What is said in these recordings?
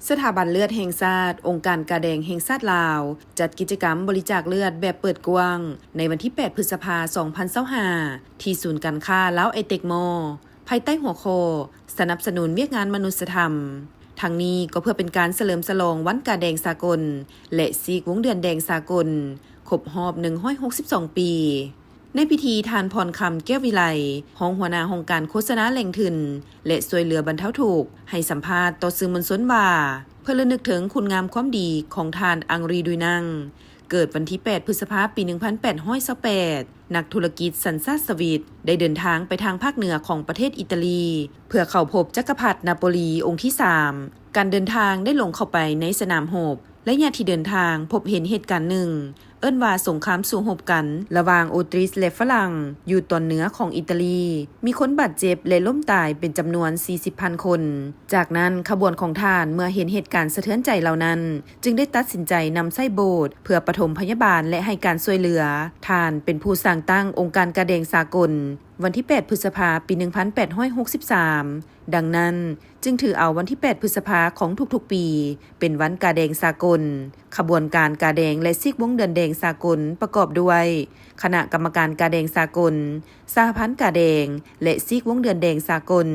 ສະຖາບັນເລືອດແຫ່ງຊາດ, ອົງການກາແດງແຫ່ງຊາດລາວ ຈັດກິດຈະກຳບໍລິຈາກເລືອດແບບເປີດກວ້າງ ໃນວັນທີແປດ ພຶດສະພາ ສອງພັນຊາວຫ້າ ທີ່ສູນການຄ້າລາວໄອເຕັກມໍ ພາຍໃຕ້ຫົວຂໍ້ ສະໜັບສະໜູນວຽກງານມະນຸດສະທຳ. ທັງນີ້ກໍເພື່ອເປັນການສະເຫຼີມສະຫຼອງວັນກາແດງສາກົນ ແລະ ຊີກວົງເດືອນແດງສາກົນ ຄົບຮອບ ໜຶ່ງຮ້ອຍຫົກສິບສອງປີ. ໃນພິທີ ທ່ານ ພອນຄຳ ແກ້ວວິໄລ ຮອງຫົວໜ້າຫ້ອງການໂຄສະນາແຫຼ່ງທຶນ ແລະ ຊ່ວຍເຫຼືອບັນເທົາທຸກ ໃຫ້ສຳພາດຕໍ່ສື່ມວນຊົນວ່າ ເພື່ອລະນຶກເຖິງຄຸນງາມຄວາມດີຂອງທ່ານ ອັງຣີ ດຸຍນັງ ເກີດວັນທີແປດ ພຶດສະພາ ປີໜຶ່ງພັນແປດຮ້ອຍຊາວແປດ ນັກທຸລະກິດສັນຊາດສະວິດ ໄດ້ເດີນທາງໄປທາງພາກເໜືອຂອງປະເທດອີຕາລີ ເພື່ອເຂົ້າພົບຈັກກະພັດນາໂປລີອົງທີສາມ. ການເດີນທາງໄດ້ລົງເຂົ້າໄປໃນສະໜາມຮົບ. ໄລຍະທີ່ເດີນທາງ ພົບເຫັນເຫດການໜຶ່ງ ເອີ້ນວ່າສົງຄາມສູ້ຮົບກັນລະຫວ່າງໂອຕຣິສ ແລະ ຝຣັ່ງ ຢູ່ຕອນເໜືອຂອງອີຕາລີ. ມີຄົນບາດເຈັບ ແລະ ລົ້ມຕາຍເປັນຈຳນວນສີ່ສິບພັນຄົນ. ຈາກນັ້ນ ຂະບວນຂອງທ່ານເມື່ອເຫັນເຫດການສະເທືອນໃຈເຫຼົ່ານັ້ນ ຈຶ່ງໄດ້ຕັດສິນໃຈນຳໃຊ້ໂບດເພື່ອປະຖົມພະຍາບານ ແລະ ໃຫ້ການຊ່ວຍເຫຼືອ. ທ່ານເປັນຜູ້ສ້າງຕັ້ງອົງການກາແດງສາກົນ ວັນທີແປດ ພຶດສະພາ ປີໜຶ່ງພັນແປດຮ້ອຍຫົກສິບສາມ. ດັ່ງນັ້ນ ຈຶ່ງຖືເອົາວັນທີແປດ ພຶດສະພາຂອງທຸກໆປີ ເປັນວັນກາແດງສາກົນ. ຂະບວນການກາແດງ ແລະ ຊີກວົງເດືອນແດງສາກົນ ປະກອບດ້ວຍ ຄະນະກຳມະການກາແດງສາກົນ, ສະຫະພັນກາແດງ ແລະ ຊີກວົງເດືອນແດງສາກົນ,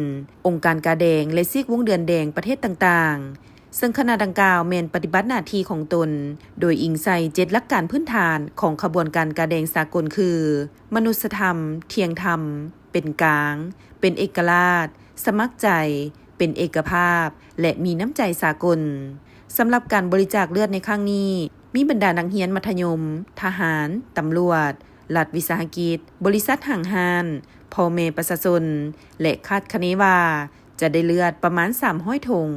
ອົງການກາແດງ ແລະ ຊີກວົງເດືອນແດງປະເທດຕ່າງໆ ເຊິ່ງຄະນະດັ່ງກ່າວແມ່ນປະຕິບັດໜ້າທີ່ຂອງຕົນ ໂດຍອີງໃສ່ເຈັດຫຼັກການພື້ນຖານຂອງຂະບວນການກາແດງສາກົນຄື ມະນຸດສະທຳ, ທ່ຽງທຳ, ເປັນກາງ, ເປັນເອກະລາດ, ສະໝັກໃຈ, ເປັນເອກະພາບ ແລະ ມີນ້ຳໃຈສາກົນ. ສຳລັບການບໍລິຈາກເລືອດໃນຄັ້ງນີ້ ມີບັນດານັກຮຽນມັດທະຍົມ, ທະຫານ, ຕຳຫຼວດ, ລັດວິສາຫະກິດ, ບໍລິສັດຫ້າງຮ້ານ, ພໍ່ແມ່ປະຊາຊົນ ແລະ ຄາດຄະເນວ່າຈະໄດ້ເລືອດປະມານສາມຮ້ອຍຖົງ.